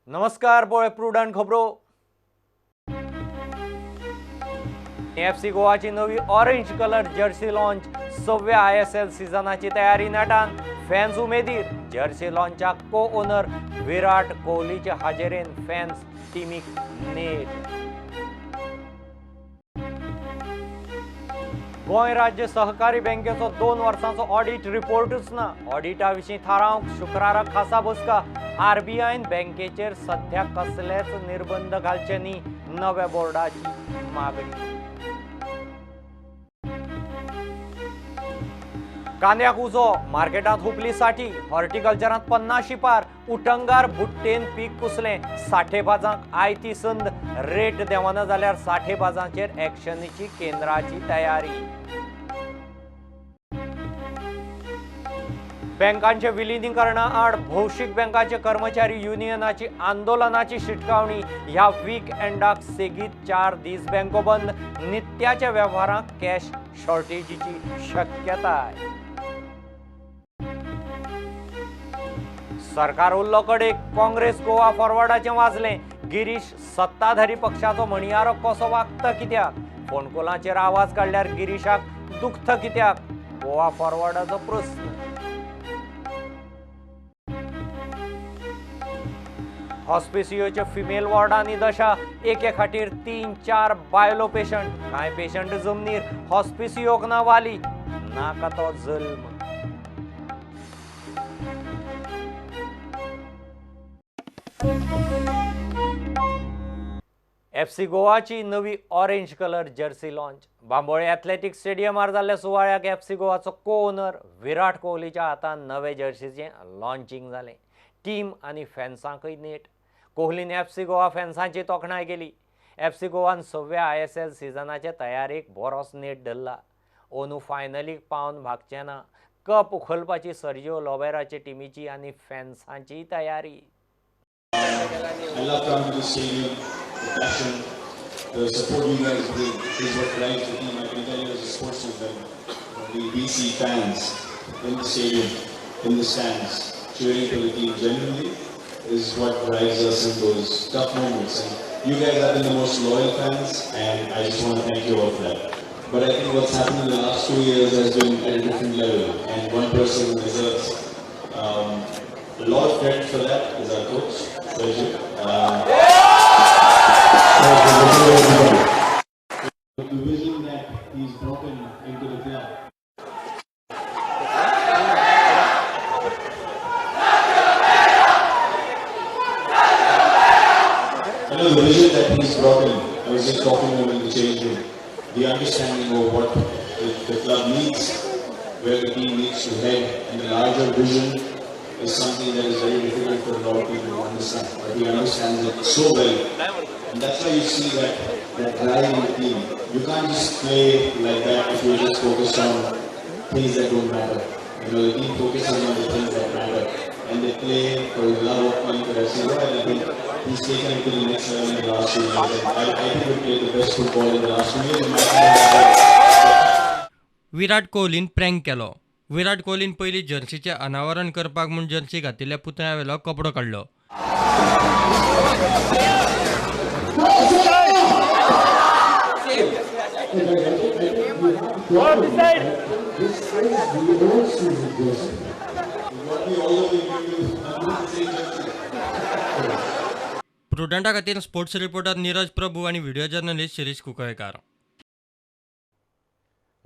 नमस्कार पळय प्रुडंट खबरो. एफसी गोवाची नवी ऑरेंज कलर जर्सी लॉन्च. सव्या ISL सिजनाची तयारी नेटान. फॅन्स उमेदीर. जर्सी लॉन्चाक को ओनर विराट कोहलीच्या हाजेरेन फॅन्स टिमीक नेट. गोंय राज्य सहकारी बँकेचो 2 वर्सांचो ऑडिट रिपोर्टूच ना. ऑडिटा विशीं थारावंक शुक्रारा खासा बसका. आरबीआयन बँकेचेर सध्या कसलेच निर्बंध घालचे न्ही, नव्या बोर्डाची मागणी. कांद्याक उजो, मार्केटांत हुपली साठी. हॉर्टिकल्चरांत 50 पार. उटंगार बुट्टेन पीक कुसलें. साठेबाजांक आयती संद. रेट देंवना जाल्यार साठेबाजांचेर एक्शनीची केंद्राची तयारी. बँकांचे विलिनीकरणा आड भौशीक बँकाचे कर्मचारी युनियनाची आंदोलनाची शिटकावणी. ह्या वीक एंडाक सेगीत 4 दीस बँको बंद. नित्याच्या वेव्हारांत कॅश शॉर्टेजीची शक्यताय. सरकार उरलो कडेक. काँग्रेस गोवा फॉरवर्डाचें वाजलें. गिरीश सत्ताधारी पक्षाचो म्हणयारो कसो वागता कित्याक? फोंडकुलांचेर आवाज काडल्यार गिरीशाक दुखता कित्याक? गोवा फॉरवर्डाचो प्रस्न. हॉस्पिसियोच्या फिमेल वॉर्डांनी दशा. एके खातीर 3-4 बायलो पेशंट. कांय पेशंट जमनीर. हॉस्पिसियोक ना वाली, नाका तो जल्म. एफसी गोवाची नवी orange colour jersey launch. Bambolim athletic स्टेडियमार जाल्ल्या सुवाळ्याक एफसी गोवाचो को ओनर विराट कोहलीच्या हातान नवे जर्सीचें लॉन्चिंग जालें. टीम आनी फॅन्सांकय नेट. कोहलीन एफसी गोवा फॅन्सांची तोखणाय केली. एफसी गोवान 6व्या ISL सिजनाचे तयारेक बरोच नेट धरला. अंदू फायनलीक पावन भागचें ना. कप उखलपाची सर्जिओ लोबेराचे टिमीची आनी फॅन्सांची तयारी. I love coming to the stadium. The passion, the support you guys bring is what drives the team. I can tell you as a sportsman that we see fans in the stadium, in the stands, cheering for the team genuinely is what drives us in those tough moments. And you guys have been the most loyal fans, and I just want to thank you all for that. But I think what's happened in the last 2 years has been at a different level, and one person who deserves a lot of credit for that is our coach, Sergio. The vision that he's brought into the club. You know, the vision that he's brought in, I was just talking to him in the change room, the understanding of what the club needs, where the team needs to head, and the larger vision is something that is very difficult for a lot of people to understand. But he understands it so well. And that's why you see that drive in the team. You can't just play like that if you're just focused on things that don't matter. You know, the team focuses on the things that matter. And they play for the love of playing for FC Goa. And I think he's taken it to the next level in the last 2 years. And I think we played the best football in the last 2 years. In my opinion. Virat कोहलीन prank केलो. विराट कोहलीन पयलीं जर्सीचें अनावरण करपाक म्हूण Jersey घातिल्ल्या पुतळ्यावेलो कपडो काडलो. प्रुडंटा खातीर sports reporter Neeraj Prabhu आनी video journalist Shirish Kunkalkar.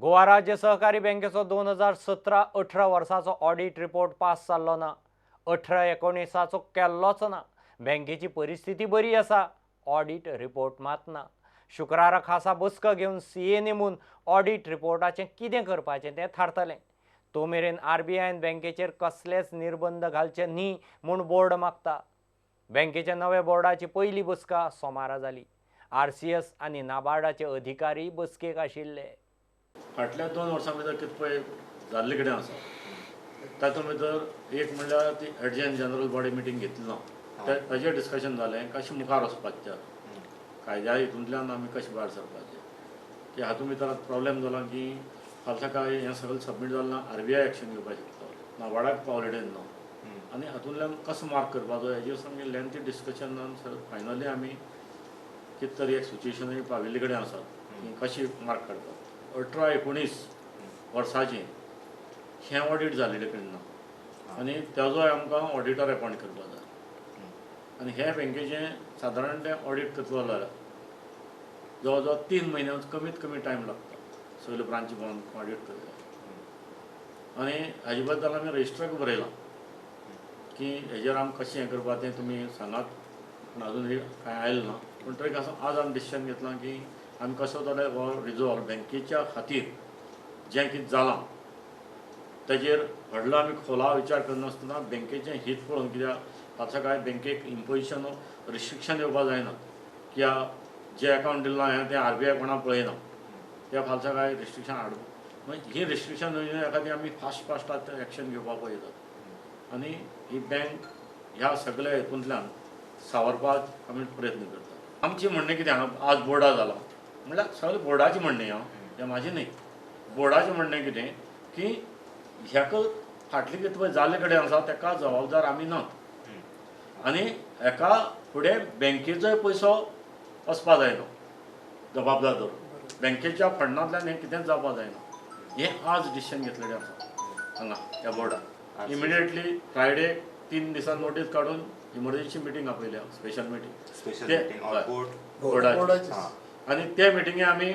Goa राज्य सहकारी बँकेचो 2017-18 वर्साचो ऑडिट रिपोर्ट पास जाल्लो ना. 18-19 केल्लोच ना. बँकेची परिस्थिती बरी आसा, ऑडिट रिपोर्ट मात ना. शुक्रारा खासा बसका घेवन CA नेमून ऑडिट रिपोर्टाचें कितें करपाचें तें थारतलें. तो मेरेन आरबीआयन बँकेचेर कसलेच निर्बंध घालचे न्ही म्हूण बोर्ड मागता. बँकेच्या नव्या बोर्डाची पयली बसका सोमारा जाली. RCS आनी नाबार्डाचे अधिकारी बसकेक आशिल्ले. फाटल्या 2 वर्सां भितर कितें पळय जाल्ले कडेन आसा तातूंत भितर एक म्हणल्यार ती एडजन जनरल बॉडी मिटींग घेतली ना, ताजेर डिस्कशन जालें कशें मुखार वचपाचें, कायद्या हितूंतल्यान आमी कशें भायर सरपाचें. की हातूंत भितर आतां प्रॉब्लेम जाला की फाल्यां सकाळीं हें सगळें सबमीट जालें ना, RBI action घेवपाक शकता, नाबार्डाक ऑलरेडी ना. आनी हातूंतल्यान कसो मार्क करपाचो हेजेर सामकें लेंथी डिस्कशनान फायनली आमी कितें तरी एक सिच्युएशन पाविल्ले कडेन आसात की कशी मार्क काडपाक. 18-19 वर्साचें हें ऑडीट जाल्लें कडेन ना आनी तेजोय आमकां ऑडिटर एपॉयंट करपाक जाय. आनी हे बँकेचें सादारण तें ऑडीट करतलो जाल्यार जवळ जवळ 3 म्हयन्यांक कमीत कमी टायम लागता सगळ्यो ब्रांची भोंवन ऑडीट करता. आनी हाजे बद्दल आमी रजिस्टराक बरयलां की हेजेर आमी कशें हें करपा तें तुमी सांगात, पूण अजून कांय आयलें ना. पूण तरी आसा आज आमी डिसिजन घेतलां की आमी कसो जाल्यार हो रिजॉल्व बँकेच्या खातीर जें कितें जालां तेजेर व्हडलो आमी खोला विचार करनासतना बँकेचें हीत पळोवन, कित्याक आतां काय बँकेक इम्पोजिशन रिस्ट्रिक्शन येवपाक जायना कित्याक जे अकावंट दिलां हांवें तें आरबीआय कोणाक पळयना, त्या फालसा काय रिस्ट्रिक्शन हाड मागीर ही रिस्ट्रिक्शन ह्या खातीर आमी फास्ट फास्ट आतां एक्शन घेवपाक पळयतात आनी ही बँक ह्या सगळ्या हितूंतल्यान सावरपाक आमी प्रयत्न करतात. आमचें म्हणणें कितें आहा, आज बोर्डा जालां म्हणल्यार सगळें बोर्डाचें म्हणणें आहा, तें म्हाजें न्ही. बोर्डाचें म्हणणें कितें की हेका फाटलें कितें पळय जाल्ले कडेन आसा तेका जबाबदार आमी नात आनी हेका फुडें बँकेचोय पयसो वचपा जायना जबाबदार धरून बँकेच्या फंडांतल्यान हें कितेंच जावपा जायना. हें आज डिसिजन घेतलेलें आसा हांगा ह्या बोर्डान. इमिडिएटली फ्रायडे 3 दिसां नोटीस काडून इमर्जन्सी मिटींग आपयल्या, स्पेशल मिटींग बोर्डाची, आनी ते मिटिंगे आमी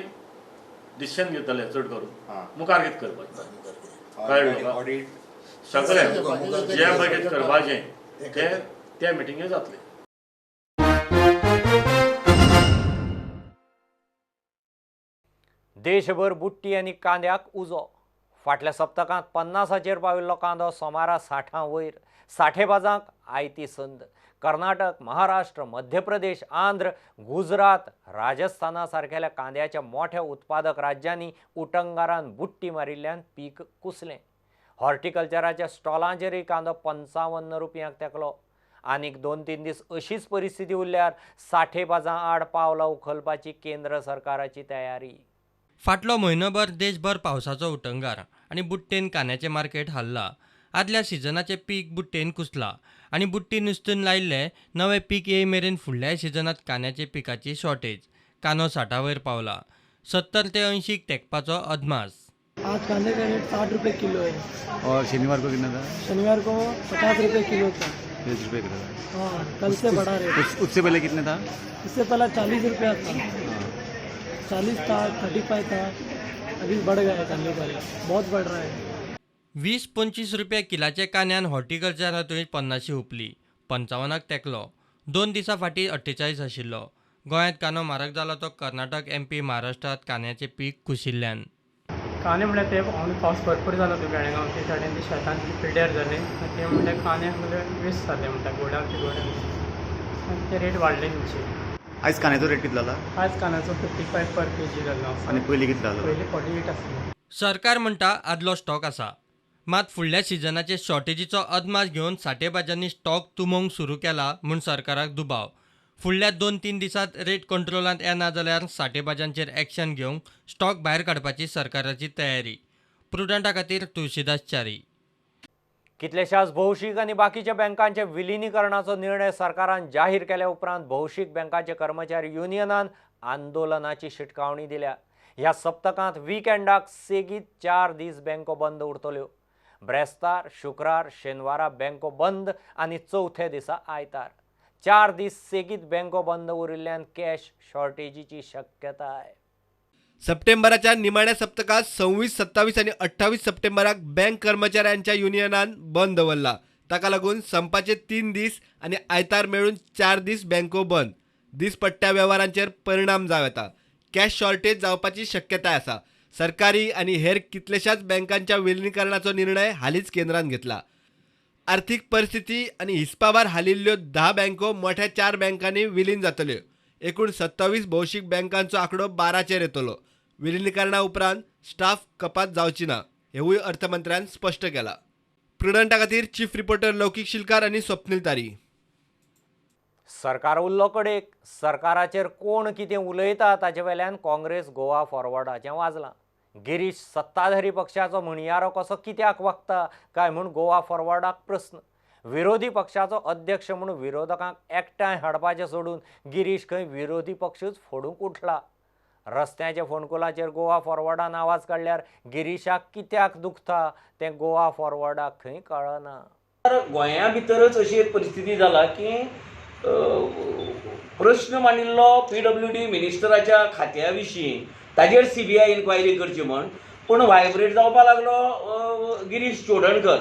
डिसिजन घेतले चड करून मुखार कितें करपाचें कळ्ळें सगळें जें पळय कितें करपाचें तें त्या मिटिंगे जातलें. देशभर बुट्टी आनी कांद्याक उजो. फाटल्या सप्तकांत 50चेर पाविल्लो कांदो सोमारा 60 वयर. साठेबाजांक आयती संद. कर्नाटक, महाराष्ट्र, मध्य प्रदेश, आंध्र, गुजरात, राजस्थाना सारकेल्या कांद्याच्या मोठ्या उत्पादक राज्यांनी उटंगारान बुट्टी मारिल्ल्यान पीक कुसलें. हॉर्टिकल्चराच्या स्टॉलांचेरय कांदो 55 रुपयांक तेकलो. आनीक 2-3 दीस अशीच परिस्थिती उरल्यार साठेबाजां आड पावलां उखलपाची केंद्र सरकाराची तयारी. फाटलो म्हयनोभर देशभर पावसाचो उटंगार आनी बुट्टेन कांद्याचें मार्केट हाल्लां. आदल्या सिजनाचें पीक बुट्टेन कुसलां आनी बुट्टी नुस्तेन लायिल्लें नवें पीक येय मेरेन फुडल्याय सिजनांत कांद्याच्या पिकाची शॉर्टेज. कांदो 60 वयर पावला. 70 ते 80 तेंकपाचो अदमास. आज कांदे का रेट 60 रुपये किलो है. और शनिवार को कितना था? शनिवार को 50 रुपये किलो था. 30 रुपये किलो था. हाँ, कल से बढ़ा रेट. उससे पहले कितने था? इससे पहले 40 रुपया था. 40 था, 35 था, अभी बढ़ गया है कांदे का रेट, बहुत बढ़ रहा है. 20-25 रुपया किलाच्या कांद्यान हॉर्टिकल्चरांतूय 50 हुपली. 55 तेंकलो. 2 दिसां फाटीं 48 आशिल्लो. गोंयांत कांदो म्हारग जाला तो कर्नाटक, एमपी, महाराष्ट्रांत कांद्याचें पीक कुशिल्ल्यान. कांदे म्हणल्यार ते पावस भरपूर जालो तो बेळगांव ते सायडीन, ते शेतान पिड्ड्यार जालें, ते म्हणल्यार कांदे म्हणल्यार वेस्ट जाले म्हणटा, गोडावन ते गोडावन ते रेट वाडले तेंचे. आयज कांद्याचो रेट कितलो जाला? आयज कांद्याचो 55 पर के जी जाल्लो आसा. आनी पयलीं कितलो जालो? पयलीं 48 आसलो. सरकार म्हणटा आदलो स्टॉक आसा, मात फुडल्या सिजनाचे शॉर्टेजीचो अदमास घेवन साठेबाजांनी स्टॉक तुंबोवंक सुरू केला म्हूण सरकाराक दुबाव. फुडल्या 2-3 दिसांत रेट कंट्रोलांत येना जाल्यार साठेबाजांचेर एक्शन घेवंक स्टॉक भायर काडपाची सरकाराची तयारी. प्रुडंटा खातीर तुळशीदास च्यारी. कितल्याशाच भौशीक आनी बाकीच्या बँकांच्या विलिनीकरणाचो निर्णय सरकारान जाहीर केल्या उपरांत भौशीक बँकांचे कर्मचारी युनियनान आंदोलनाची शिटकावणी दिल्या. ह्या सप्तकांत विकेंडाक सेगीत 4 दीस बँको बंद उरतल्यो. ब्रेस्तार, शुक्रार, शेनवारा बँको बंद आनी चवथे दिसा आयतार. 4 दीस सेगीत बँको बंद उरिल्ल्यान कॅश शॉर्टेजीची शक्यताय. सप्टेंबराच्या निमाण्या सप्तकात 26, 27 आनी 28 सप्टेंबराक बँक कर्मचाऱ्यांच्या युनियनान बंद दवरला. ताका लागून संपाचे 3 दीस आनी आयतार मेळून 4 दीस बँको बंद. दीसपट्ट्या वेव्हारांचेर परिणाम जावं येता. कॅश शॉर्टेज जावपाची शक्यताय आसा. सरकारी आनी हेर कितल्याशाच बँकांच्या विलिनीकरणाचो निर्णय हालींच केंद्रान घेतला. आर्थिक परिस्थिती आनी हिसपाभार हालिल्ल्यो 10 बँको मोठ्या 4 बँकांनी विलीन जातल्यो. एकूण 27 भौशीक बँकांचो आंकडो 12चेर येतलो. विलिनीकरणा उपरांत स्टाफ कपात जावची ना हेवूय अर्थमंत्र्यान स्पश्ट केला. प्रुडंटा खातीर चीफ रिपोर्टर लौकीक शिलकार आनी स्वप्नील तारी. सरकार उरलो कडेक. सरकाराचेर कोण कितें उलयता ताचे वेल्यान काँग्रेस गोवा फॉरवर्डाचें वाजलां. गिरीश सत्ताधारी पक्षाचो म्हणयारो कसो कित्याक वागता काय म्हूण गोवा फॉरवर्डाक प्रस्न. विरोधी पक्षाचो अध्यक्ष म्हणून विरोधकांक एकठांय हाडपाचें सोडून गिरीश खंय विरोधी पक्षूच फोडूंक उठला. रस्त्याच्या फोंडकुलाचेर गोवा फॉरवर्डान आवाज काडल्यार गिरीशाक कित्याक दुखता तें गोवा फॉरवर्डाक खंय कळना. गोंया भितरच अशी एक परिस्थिती जाला की प्रश्न मांडिल्लो PWD मिनिस्टराच्या खात्या विशीं, ताजेर CBI inquiry करची म्हण, पूण व्हायब्रेट जावपाक लागलो Girish Chodankar.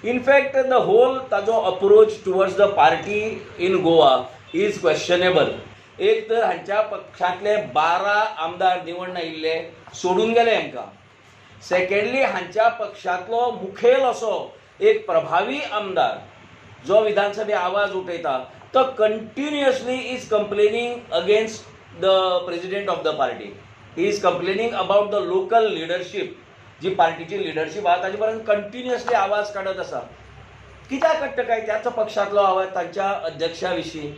In fact the whole ताजो approach towards the party in Goa is questionable. एक तर हांच्या पक्षांतले 12 आमदार निवडून आयिल्ले सोडून गेले हांकां. सेकंडली, हांच्या पक्षांतलो मुखेल असो एक प्रभावी आमदार जो विधानसभे आवाज उठयता तो continuously is complaining against the president of the party. He is complaining about the local leadership, जी पार्टीची लिडरशीप आहा ताजे पर्यंत कंटिन्युअसली आवाज काडत आसा. कित्याक काडटा काय त्याच पक्षांतलो आवाज तांच्या अध्यक्षा विशीं?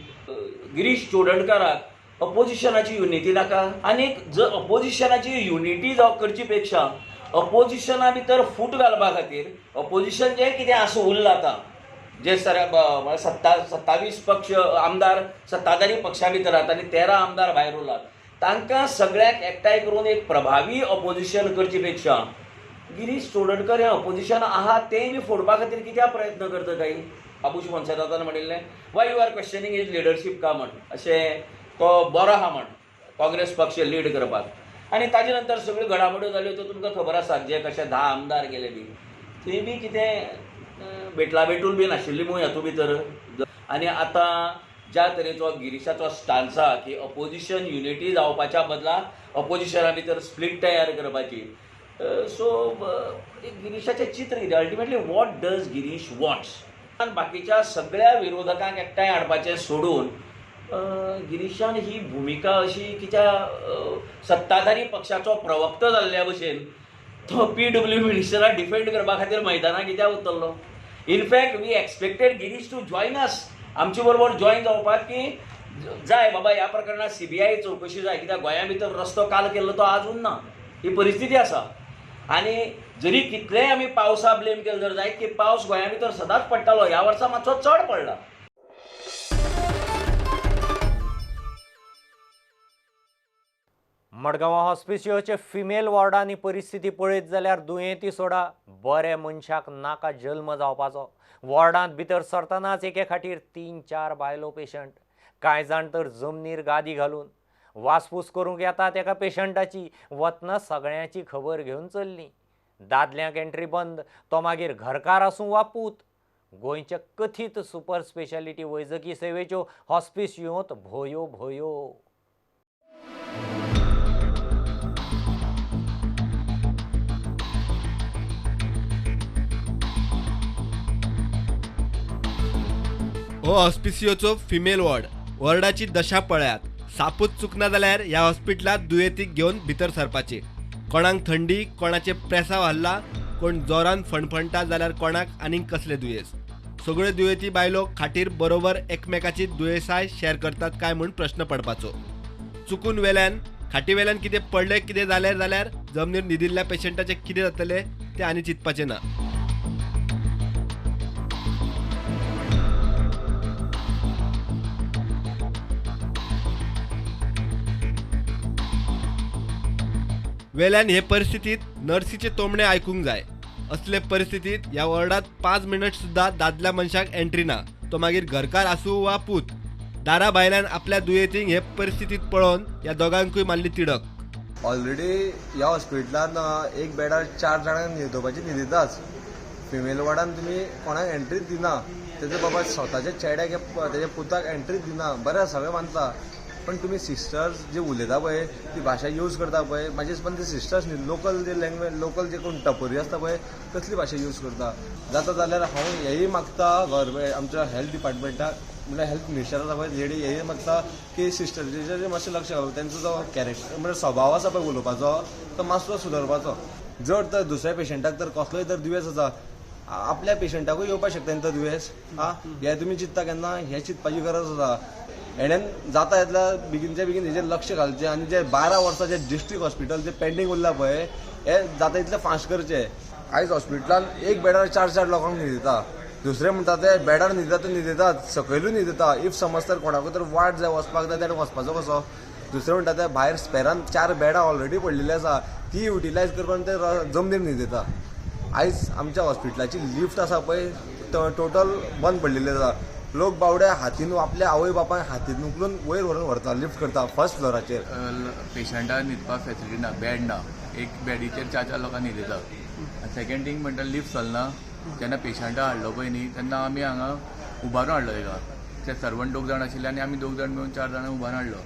गिरीश चोडणकाराक अपोजिशनाची युनिटी नाका, आनी जर अपोजिशनाची युनिटी जावं करची पेक्षा अपोजिशना भितर फूट घालपा खातीर अपोजिशन जें कितें आसा उरलां आतां जे सर 27 पक्ष आमदार सत्ताधारी पक्षा भितर आहात आनी 13 आमदार भायर उरलात, तांकां सगळ्यांक एकठांय करून एक प्रभावी अपोजिशन करचे पेक्षा गिरीश चोडणकर हें अपोजिशन आहा तें बी फोडपा खातीर कित्याक प्रयत्न करता काय? बाबूश मोन्सेरातान म्हणिल्लें why you are questioning his leadership का म्हण, अशें तो बरो आहा म्हण काँग्रेस पक्ष लीड करपाक. आनी ताजे नंतर सगळ्यो घडामोड्यो जाल्यो त्यो तुमकां खबर आसा, जे कशे 10 आमदार गेले बी थंय बी कितें भेटला भेटूल बी नाशिल्ली मूय हातूंत भितर. आनी आतां ज्या तरेचो गिरीशाचो स्टान्स आहा की अपोजिशन युनिटी जावपाच्या बदला अपोजिशना भितर स्प्लीट तयार करपाची, सो एक गिरीशाचें चित्र कितें, ultimately what does Girish wants? बाकीच्या सगळ्या विरोधकांक एकठांय हाडपाचें सोडून गिरीशान ही भुमिका अशी कित्या सत्ताधारी पक्षाचो प्रवक्तो जाल्ल्या भशेन तो PW मिनिस्टराक डिफेंड करपा खातीर मैदानाक कित्याक उतरलो? In fact we expected Girish to join us, आमचे बरोबर जॉयन जावपाक की जाय बाबा ह्या प्रकरणात CBI चवकशी जाय, कित्याक गोंया भितर रस्तो काल केल्लो तो आजून ना, ही परिस्थिती आसा. आनी जरी कितलेय आमी पावसा ब्लेम केले जर जायत की पावस गोंया भितर सदांच पडटालो, ह्या वर्सा मातसो चड पडला. मडगांवां हॉस्पिसियोचे फिमेल वॉर्डांनी परिस्थिती पळयत जाल्यार दुयेंती सोडा बरे मनशाक नाका जल्म जावपाचो. वॉर्डांत भितर सरतनाच एके खाटीर 3-4 बायलो पेशंट, कांय जाण तर जमनीर गादी घालून वासपूस करूंक येतात एका पेशंटाची, वतना सगळ्यांची खबर घेवन चल्ली. दादल्यांक एंट्री बंद, तो मागीर घरकार आसूं वा पूत. गोंयच्या कथीत सुपर स्पेशालिटी वैजकी सेवेच्यो हॉस्पिसियोंत भोयो भोयो. हो हॉस्पिसियोचो फिमेल वॉर्ड, वॉर्डाची दशा पळयात. सापूच चुकना जाल्यार ह्या हॉस्पिटलांत दुयेंतीक घेवन भितर सरपाचे. कोणाक थंडी, कोणाचे प्रेसाव हल्ला, कोण जोरान फणफणटा जाल्यार कोणाक आनीक कसले दुयेंस. सगळ्यो दुयेंती बायलो खाटीर बरोबर एकमेकाची दुयेंसाय शेअर करतात काय म्हूण प्रश्न पडपाचो. चुकून वेल्यान खाटी वेल्यान कितें पडलें कितें जालें जाल्यार जमनीर न्हिदिल्ल्या पेशंटाचें कितें जातलें तें आनी चिंतपाचें ना. वेल्यान हे परिस्थितीत नर्सीचे तोमणे आयकूंक जाय. असले परिस्थितीत ह्या वॉर्डात 5 मिनट सुद्दां दादल्या मनशाक एंट्री ना, तो मागीर घरकार आसूं वा पूत. दारा भायल्यान आपल्या दुयेंतींक हे परिस्थितीत पळोवन ह्या दोगांकूय मारली तिडक. ऑलरेडी ह्या हॉस्पिटलान एक बेडार 4 जाणांक न्हिदोवपाची न्हिदताच. फिमेल वॉर्डान तुमी कोणाक एंट्रीच दिना. तेजे बाबा स्वताच्या चेड्याक तेज्या पुताक एंट्रीच दिना. बरें सगळें मानता, पण तुमी सिस्टर्स जे उलयता पळय ती भाशा यूज करता पळय, म्हाजे पण ते सिस्टर्स न्ही, लोकल जे लँग्वेज, लोकल जे कोण टपोरी आसता पळय तसली भाशा यूज करता. जाता जाल्यार हांव हेंय मागता गव्हर्मेंट आमच्या हेल्थ डिपार्टमेंटाक, म्हणल्यार हेल्थ मिनिस्टर आसा पळय लेडी, हेंय मागता की सिस्टर्साचेर मातशें लक्ष घालूं. तेंचो जो कॅरेक्टर म्हणल्यार स्वभाव आसा पळय उलोवपाचो तो मातसो सुदरपाचो. जर तर दुसऱ्या पेशंटाक तर कसलोय तर दुयेंस आसा, आपल्या पेशंटाकूय येवपाक शकता तेंचो दुयेंस. आं, हें तुमी चिंतता केन्ना? हें चिंतपाची गरज आसा. हेणेन जाता येतल्या बेगीनच्या बेगीन हेजेर लक्ष घालचें आनी जे 12 वर्सां जे डिस्ट्रिक्ट हॉस्पिटल जे पेंडींग उरला पळय हे जाता इतलें फास्ट करचें. आयज हॉस्पिटलान एक बेडार 4-4 लोकांक न्हिदता, दुसरें म्हणटा ते बेडार न्हिदता ते न्हिदतात, सकयलूय न्हिदता. If समज तर कोणाकूय तर वाट जाय वचपाक जाय ताणें वचपाचो कसो? दुसरें म्हणटा ते भायर स्पेरान 4 बेडां ऑलरेडी पडलेली आसा, ती युटिलायज करपाक ते जमनीर न्हिदता. आयज आमच्या हॉस्पिटलाची लिफ्ट आसा पळय टोटल बंद पडलेली आसा. लोक बावडे हातीन आपल्या आवय बापायक हातीन उखलून वयर व्हरून व्हरता, लिफ्ट करता फर्स्ट फ्लोराचेर. पेशंटाक न्हिदपाक फेसिलिटी ना, बेड ना, एक बेडीचेर 4-4 लोकां न्हिदता. आनी सेकेंड थींग म्हणटा लिफ्ट चलना. जेन्ना पेशंटा हाडलो पळय न्ही तेन्ना आमी हांगा उबारून हाडलो तेका. ते सर्वंट 2 जाण आशिल्ले आनी आमी 2 जाण मेळून 4 जाणां उबारून हाडलो.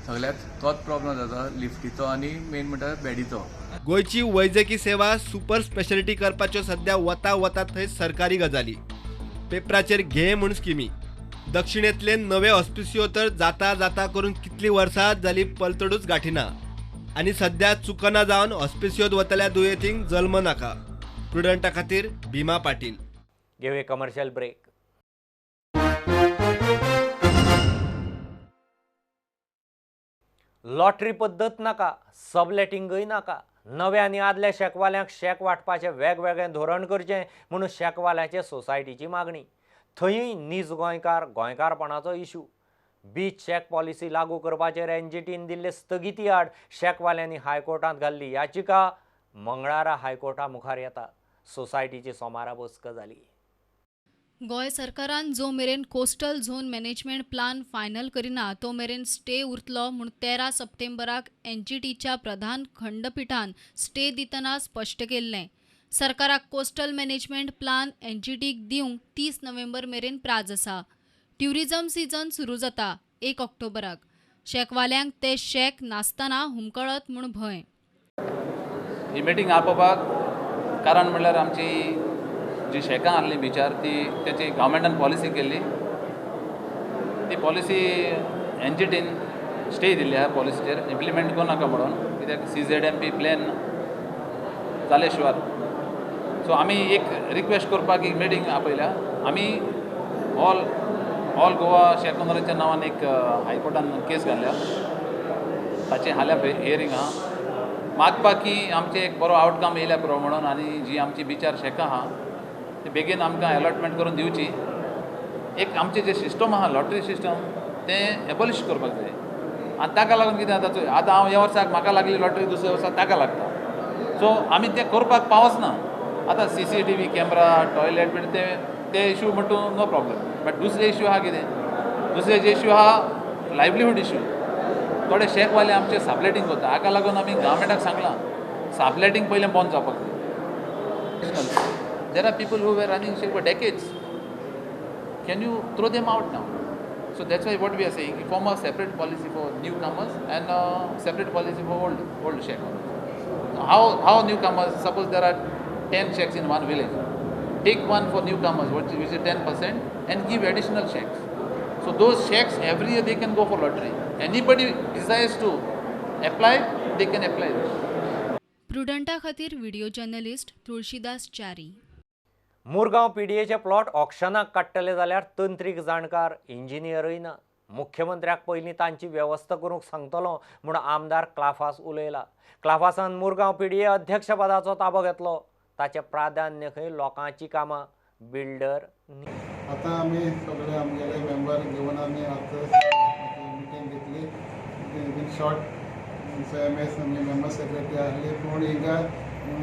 सगळ्याक तोच प्रॉब्लम जाता, लिफ्टीचो आनी मेन म्हणटा बेडीचो. गोंयची वैजकी सेवा सुपर स्पेशलिटी करपाच्यो सध्या वता वता थंय सरकारी गजाली पेपराचेर घे म्हूण स्किमी. दक्षिणेंतले नवे हॉस्पिसियो तर जाता जाता करून कितलीं वर्सां जाली पलतडूच गाठिना आनी सध्या चुकना जावन हॉस्पिसियोत वतल्या दुयेंतींक जल्म नाका. प्रुडंटा खातीर भीमा पाटील. घेवया कमर्शियल ब्रेक. लॉटरी पद्दत नाका, सबलेटिंगय नाका. नव्या आनी आदल्या शॅकवाल्यांक शॅक वांटपाचें वेगवेगळें धोरण करचें म्हणून शॅकवाल्याचे सोसायटीची मागणी. थंयूय नीज गोंयकार गोंयकारपणाचो इशू. बीच शॅक पॉलिसी लागू करपाचेर एनजीटीन दिल्ले स्थगिती आड शॅकवाल्यांनी हायकोर्टांत घाल्ली याचिका मंगळारा हायकोर्टा मुखार येता. सोसायटीची सोमारा बसका जाली. गोंय सरकारान जो मेरेन coastal zone management plan final करिना तो मेरेन स्टे उरतलो म्हूण 13 सप्टेंबराक एनजीटीच्या प्रधान खंडपिठान स्टे दितना स्पश्ट केल्लें. सरकाराक कोस्टल मॅनेजमेंट प्लान एनजीटीक दिवंक 30 नोव्हेंबर मेरेन प्राज आसा. ट्युरिझम सिजन सुरू जाता 1 ऑक्टोबराक. शॅकवाल्यांक ते शॅक नासतना हुमकळत म्हूण भंय. ही मिटींग आपोवपाक कारण म्हणल्यार आमची जी शॅकां आहली बिचार ती तेची गव्हर्मेंटान पॉलिसी केल्ली, ती पॉलिसी एनजीटीन स्टे दिल्ली आहा पॉलिसीचेर इम्प्लिमेंट करूं नाका म्हणून, कित्याक CZMP plan जाले शिवार. सो आमी एक रिक्वेस्ट करपाक एक मिटींग आपयल्या. आमी ऑल गोवा शॅक ओनराच्या नांवान एक हायकोर्टान केस घातल्या, ताचें हाल्यां हियरींग आहा. मागपाक की आमचें एक बरो आवटकम येयल्या पुरो म्हणून आनी जी आमची बिचार शॅकां आहा ते बेगीन आमकां एलॉटमेंट करून दिवची. एक आमचें जें सिस्टम आहा लॉटरी सिस्टम तें एबॉलिश करपाक जाय. आनी ताका लागून कितें जाता, आतां हांव ह्या वर्साक म्हाका लागली लॉटरी, दुसऱ्या वर्साक ताका लागता. सो आमी तें करपाक पावच ना. आतां CCTV camera toilet बीन ते इशू म्हणटू नो प्रॉब्लम, बट दुसरे इशू आहा कितें, दुसरे जे इशू आहा लायवलीहूड इशू. थोडे शॅकवाले आमचे सबलेटींग करता, हाका लागून आमी गव्हर्मेंटाक सांगलां सबलेटींग पयलें बंद जावपाक जाय. There are people who were running shack for decades. Can you throw them out now? So that's why what we are saying, form a separate policy for newcomers and a separate policy for old shack owners. How newcomers, suppose there are 10 shacks in one village, take one for newcomers, which is 10%, and give additional shacks. So those shacks every year they can go for lottery. Anybody desires to apply, they can apply. प्रुडंटा खातीर video journalist Tulsidas Chari. Murgaon पीडीएचे plot ऑक्शनाक काडटले जाल्यार तंत्रीक जाणकार इंजिनियरूय ना. मुख्यमंत्र्याक पयलीं तांची वेवस्था करूंक सांगतलो म्हूण आमदार क्लाफास उलयला. क्लाफासान मुरगांव पीडीए अध्यक्षपदाचो ताबो घेतलो. ताचें प्राधान्य खंय लोकांची कामां, बिल्डर. आतां आमी सगळे आमगेले मेंबर घेवन आमी आतां मिटींग घेतली. इन शॉर्ट MS आमगे मेंबर सेक्रेटरी आहली, पूण हिंगा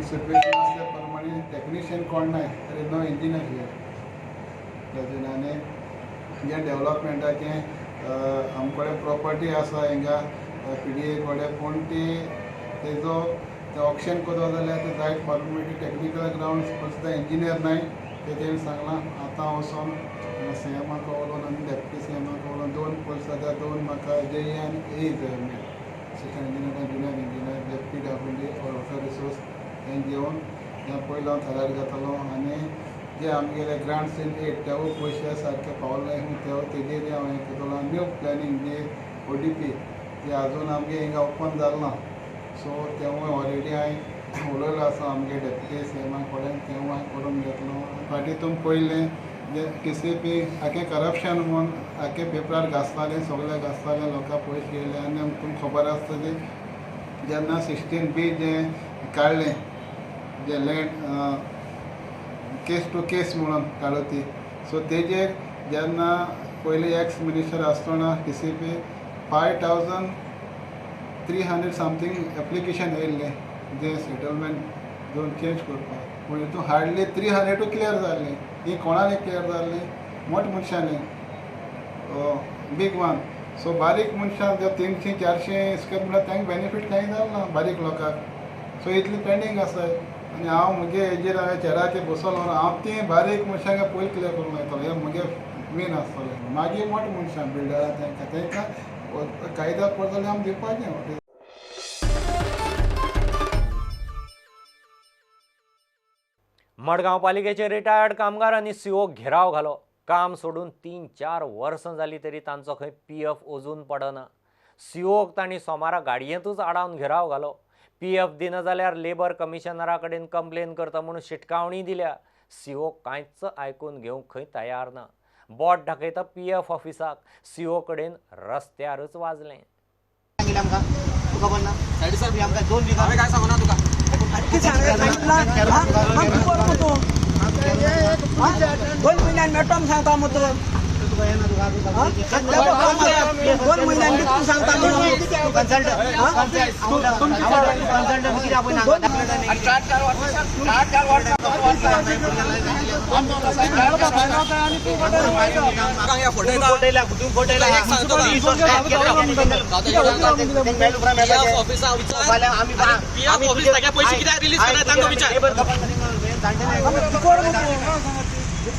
सिट्युएशन आसल्या प्रमाणे टॅक्निशियन कोण नाय, तरी नो इंजिनियर here ताजेर. आनी जें डेवलपमेंटाचें आमचे कडेन प्रॉपर्टी आसा हिंगा पीडीए कडेन, पूण ती तेजो ते ऑक्शन करता जाल्यार ते जायत फॉर्मेलिटी टॅक्निकल ग्रावंड सुद्दां इंजिनियर नाय ते तेणी सांगलां. आतां वचोन सीएमाक उलोवन आनी डेप्युटी सीएमाक उलोवन 2 पोस्ट जाता, 2 म्हाका जेई आनी ए जाय main assistant engineer, junior engineer, deputy WD or water resource हें घेवन हें पयलो हांव थारार घेतलो. आनी जे आमगेले ग्रांट्स इन एड तेवूय पयशे सारके पावले तेवूय तेजेर हांव हें करतलो. न्यू प्लॅनिंग जे ODP जे आजून आमगे हिंगा ओपन जालें ना, सो तेवूय ऑलरेडी हांवें उलयलो आसा आमगे डेप्युटी सीएमा कडेन, तेवूय हांवें करून घेतलो. फाटीं तुमी पयलें जे TCP आखे करप्शन म्हूण आखे पेपरार घासताले, सगळे घासताले, लोकां पयशे गेले. आनी तुमकां खबर आसतली जेन्ना 16B जें काडलें, जे लँड केस टू केस म्हणून काडलो ती, सो तेजेर जेन्ना पयलीं एक्स मिनिस्टर आसतना TCP 5300 something application येयल्लें जे सेटलमेंट झोन चेंज करपाक, पूण हितून हार्डली 300 क्लियर जाल्लीं. ही कोणाली क्लियर जाल्ली? मोठ मनशांनी, बीग वन. सो बारीक मनशां जे 300-400 स्क्वेर म्हळ्यार तांकां बेनिफीट कांय जालें ना बारीक लोकांक. सो इतली पेंडींग आसा आनी हांव म्हजे हेजेर हांवें चेराचेर बसलो, हांव ती बारीक मनशांक पयलीं क्लियर करूंक लायतलो, हें म्हजें मेन आसतलें. मागीर मोठ मनशां बिल्डरां तांकां तांकां कायद्या पडटलें जाल्यार आमी दिवपाचें. मडगांव पालिकेचे रिटायर्ड कामगारांनी सीओ घेराव घालो. काम सोडून 3-4 वर्सां जाली तरी तांचो खंय पीएफ अजून पडना. सीओक तांणी सोमारा गाडयेंतूच आडावन घेराव घालो. पीएफ दिना जाल्यार लेबर कमिशनरा कडेन कंप्लेन करता म्हणून शिटकावणी दिल्या. सीओ कांयच आयकून घेवंक खंय तयार ना. बोट दाखयता पीएफ ऑफिसाक. सीओ कडेन रस्त्यारच वाजलें. दोन म्हयन्यान मेळटो सांगता मग, 2 म्हयन्यान तूं सांगता.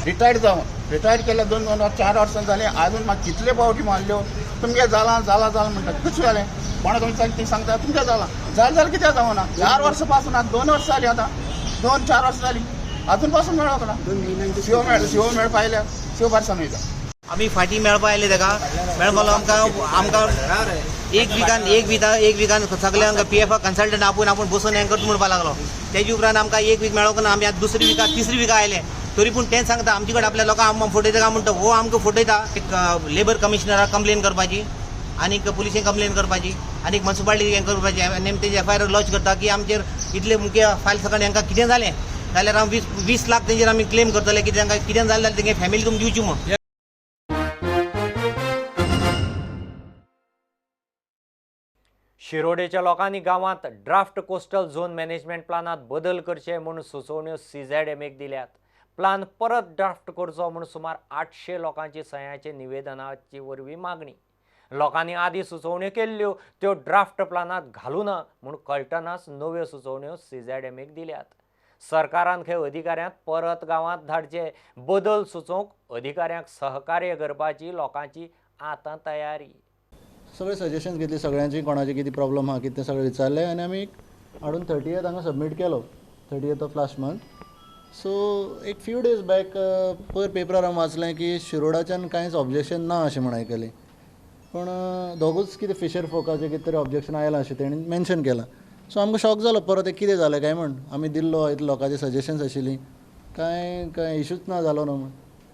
रिटायर्ड जावन रिटायर्ड केल्या 2 2 4 वर्सां जालीं, आजून म्हाका कितले फावटी मारल्यो, तुमगे जालां जालां जालां म्हणटा. कशें जालें? कोणाक तुमी सांगता तुमगें जालां जालें जाल्यार कित्याक जावना? 4 वर्सां पासून आतां 2 वर्सां जालीं, आतां 2-4 वर्सां जालीं, आजून पासून मेळोंक ना. शिव मेळ शिव मेळपा आयल्या, शिव बारसान वयता. आमी फाटीं मेळपा आयले ताका मेळपाक आमकां आमकां एक विकान एक विका एक विकान सगळ्यांक पीएफ कन्सल्टंट आपोवन आपूण बसून हें करता म्हणपाक लागलो. तेजे उपरांत आमकां एक वीक मेळोंक ना. आमी आतां दुसरी विका तिसरी विका आयले तरी पूण तेंच सांगता आमचे कडेन आपल्या लोकांक आमकां फटयता काय म्हणटा. हो आमकां फटयता. एक लेबर कमिशनराक कंप्लेन करपाची आनीक पुलिशेक कंप्लेन करपाची आनीक म्युनिसिपालिटी हें करपाची आनी तेजे एफआयआर लॉन्च करता की आमचेर इतले मुख्य फायल सकाळी हांकां कितें जालें जाल्यार हांव 20 लाख तेंचेर आमी क्लेम करतले की तांकां कितें जालें जाल्यार तेंगे फॅमिली तुमी दिवची म्हूण. शिरोडेच्या लोकांनी गांवांत ड्राफ्ट कोस्टल झोन मॅनेजमेंट प्लानांत बदल करचे म्हूण सुचोवण्यो सीझेडएमएक दिल्यात. प्लान परत ड्राफ्ट करचो म्हूण सुमार 800 लोकांची सयांचे निवेदनाचे वरवीं मागणी. लोकांनी आदीं सुचोवण्यो केल्ल्यो त्यो ड्राफ्ट प्लानांत घालूं ना म्हूण कळटनाच नव्यो सुचोवण्यो सीझेडएमएक दिल्यात. सरकारान खंय अधिकाऱ्यांक परत गांवांत धाडचे, बदल सुचोवंक अधिकाऱ्यांक सहकार्य करपाची लोकांची आतां तयारी. सगळे सजेशन्स घेतली सगळ्यांची, कोणाचे कितें प्रॉब्लम आहा कितें सगळें विचारलें आनी आमी हाडून 30th हांगा सबमीट केलो, 30th of last month. So एक फ्यू डेज बॅक पयर पेपरार हांवें वाचलें की शिरोडाच्यान कांयच ऑब्जेक्शन ना अशें म्हूण आयकलें, पूण दोगूच कितें फिशर फोकाचें कितें तरी ऑब्जेक्शन आयलां अशें तेणी मेन्शन केलां. सो आमकां शॉक जालो परत एक कितें जालें काय म्हूण. आमी दिल्लो इतले लोकांचे सजेशन्स आशिल्लीं, कांय कांय इशूच ना जालो ना म्हूण.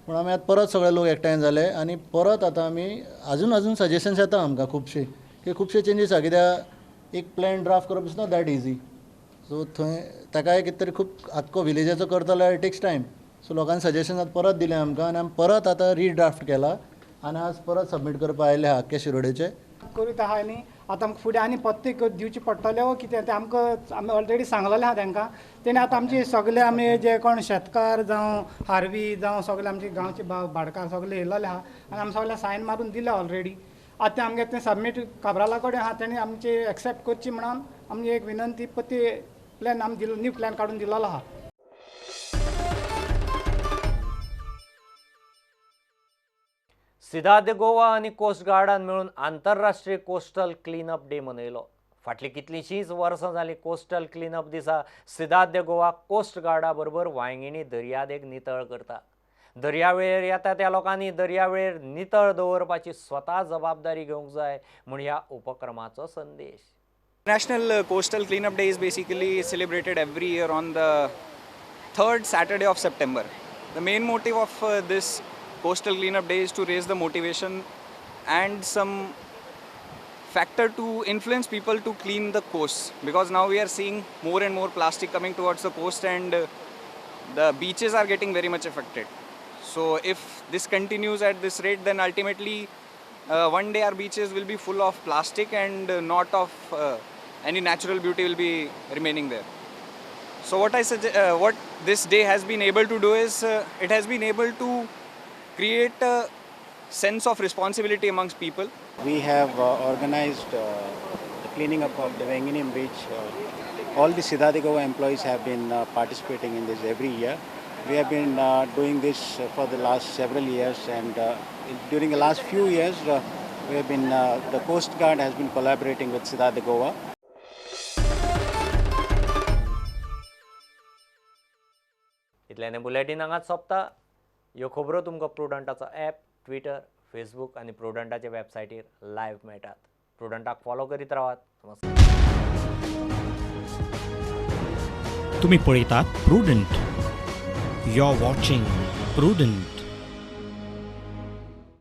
पूण आमी आतां परत सगळे लोक एकठांय जाले आनी परत आतां आमी आजून आजून सजेशन्स येता आमकां खुबशे की खुबशे चेंजीस आसा, कित्याक एक प्लॅन ड्राफ्ट करप is not that easy. So थंय ताकाय कितें तरी खूब आख्खो विलेजाचो करता जाल्यार it takes time. सो लोकांनी सजेशन्स आतां परत दिलें आमकां आनी आमी परत आतां रिड्राफ्ट केला आनी आज परत सबमीट करपा आयले आहा आख्खे शिरोडेचे. करीत आहा न्ही आतां आमकां फुडें आनी पत्ते दिवचे पडटले वो कितें तें आमकां आमी ऑलरेडी सांगलेलें आहा तांकां. तेणी आतां आमचे सगळे आमी जे कोण शेतकार जावं हारवी जावं सगळे आमचे गांवचे भाडकार सगळे येयलेले आहा आनी आमी सगळे सायन मारून दिले ऑलरेडी. आतां तें आमगे तें सबमीट काब्राला कडेन आहा, तेणी आमचे एक्सेप्ट करची म्हणून आमची एक विनंती. पत्ते प्लॅन आमी दिलो, न्यू प्लॅन काडून दिलेलो आहा. सिदाद गोवा आनी कोस्ट गार्डान मेळून आंतरराष्ट्रीय कोस्टल क्लिनअप डे मनयलो. फाटलीं कितलींशींच वर्सां जालीं कोस्टल क्लिनअप दिसा सिदाद गोवा कोस्ट गार्डा बरोबर वांयगिणी दर्यादेग नितळ करता. दर्यावेळेर येता त्या लोकांनी दर्यावेळेर नितळ दवरपाची स्वता जबाबदारी घेवंक जाय म्हूण ह्या उपक्रमाचो संदेश. National Coastal Cleanup Day is basically celebrated every year on the third Saturday of September. The main motive of this Coastal Cleanup Day is to raise the motivation and some factor to influence people to clean the coast, because now we are seeing more and more plastic coming towards the coast and the beaches are getting very much affected. So if this continues at this rate, then ultimately one day our beaches will be full of plastic and not of any natural beauty will be remaining there. So what I suggest, what this day has been able to do is it has been able to create a sense of responsibility amongst people. We have organized the cleaning up of the Venginem beach. All the Cidade Goa employees have been participating in this every year. We have been doing this for the last several years, and during the last few years, we have been the Coast Guard has been collaborating with Cidade Goa. इतल्याने bulletin हांगाच सोंपता. ह्यो खबरो तुमकां प्रुडंटाचो app, Twitter, Facebook आनी प्रुडंटाचे वेबसायटीर live मेळटात. प्रुडंटाक follow करीत रावात. नमस्कार. तुम्ही पळयतात Prudent. You are watching Prudent.